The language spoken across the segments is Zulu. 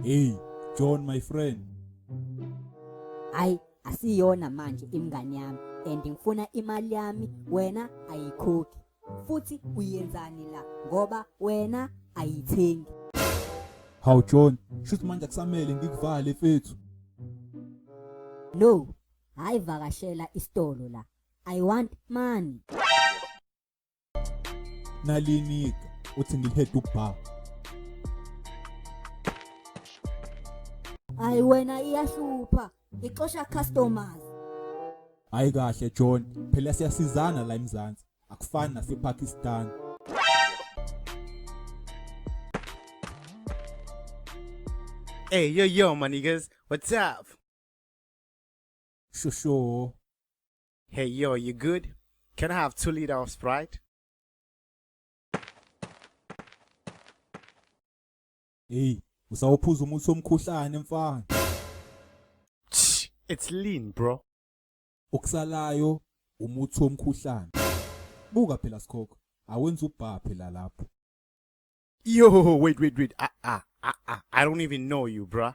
Hey, John my friend. Hayi asiyona manje imngani yami and ngifuna imali yami wena ayikhokhi. Futhi uyenzani la ngoba wena ayithengi. Hawu John, shuthi manje akusamele ngikuvale mfethu. No, hayi vakashela isitolo la. I want money. Nalinika uthi ngilihede ubha. Hayi wena iyahlupha, ixosha customers. Hayi kahle John, phela siyasizana la eMzansi, akufani nasePakistan. Hey, yo, yo, my niggas, what's up? Shosho. Hey, yo, you good? Can I have 2 liter of Sprite? Hey, usawuphuza umuthi womkhuhlane mfana. Tch, it's lean, bro. Okusalayo umuthi womkhuhlane. Buka phela sikhokho, awenza ubha phela lapho. Yo, wait, wait, wait. Ah, ah, ah, ah. I don't even know you, bruh.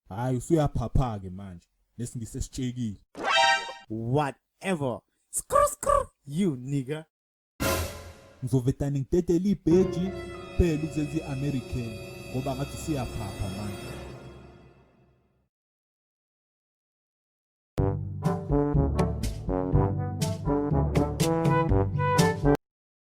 Hayi usuyaphapha ke manje. Lesingise sitshekile. Whatever. Skrr, skrr. You nigga. Ngizovetane ngidedele ibheji phela ukuzenza iAmerican ngoba ngathi usuyaphapha manje.